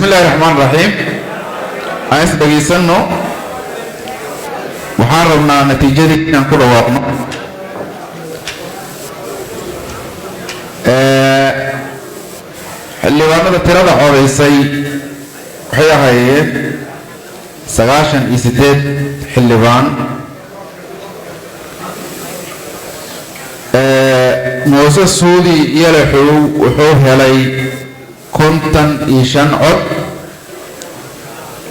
Bismi illaahi raxmaan raxiim. Aan is dhegaysanno. Waxaan rabnaa natiijadii inaan ku dhawaaqno. Xildhibaanada tirada codaysay waxay ahaayeen 98 xildhibaan. Muuse Suudi Yalaxow wuxuu helay 55 cod.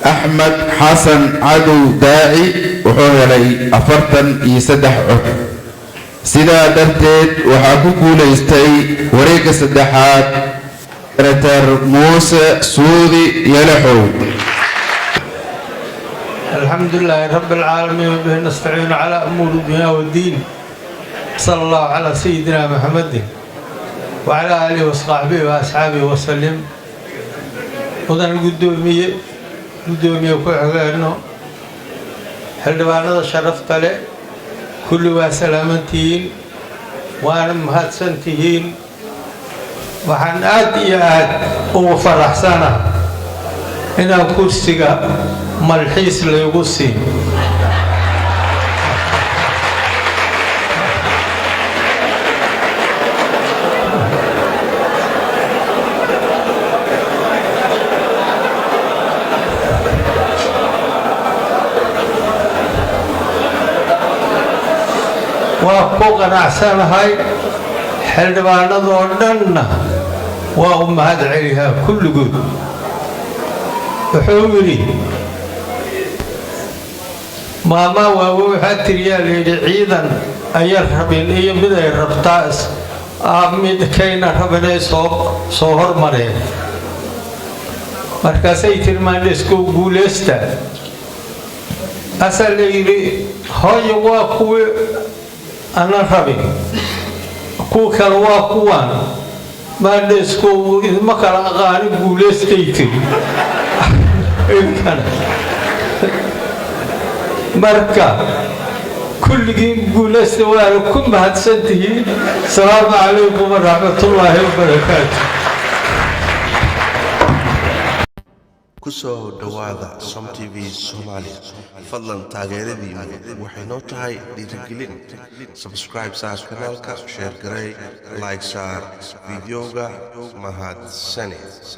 Axmed Xasan Cadow Daaci wuxuu helay 43 cod. Sidaa darteed waxaa ku guulaystay wareegga saddexaad Senator Muuse Suudi Yalaxow. الحمد لله رب العالمين، وبه نستعين على أمور الدنيا والدين، صلى الله على سيدنا محمد وعلى آله وصحبه وأصحابه وسلم. Mudan gudoomiye, gudoomiye ku-xigeenno, xildhibaanada sharafta leh, kulli waa salaamantihiin, waana mahadsantihiin. Waxaan aad iyo aad ugu faraxsana inaan kursiga malxiis laygu siin. Waa ku qanacsanahay, xildhibaanadoo dhanna waa u mahad celihaa kulligood. Wuxuu yidhi maamaa waawe, waxaa tiriyaa layidhi, ciidan ayaa rabin iyo mid ay rabtaa midkayna rabinay soo hormareen. Markaasay tiri, "Maandheskow guuleysta." Asaa la yidhi, "Hooyo, waa kuwii ana rabin, kuwa kale waa kuwaan." "Maandheskow, idma kala aqaani, guuleystay," tiri idinkana. Marka kulligiin guulaysta, waana ku mahadsantihiin. Asalaamu calaykum waraxmatullaahi wabarakaatu. Kusoo dhowaada Som TV Soomaaliya. Fadlan taageeradiinu waxay noo tahay dhiirigelin. Subscribe saar kanaalka, share garey, like saar fideoga. Mahadsanid.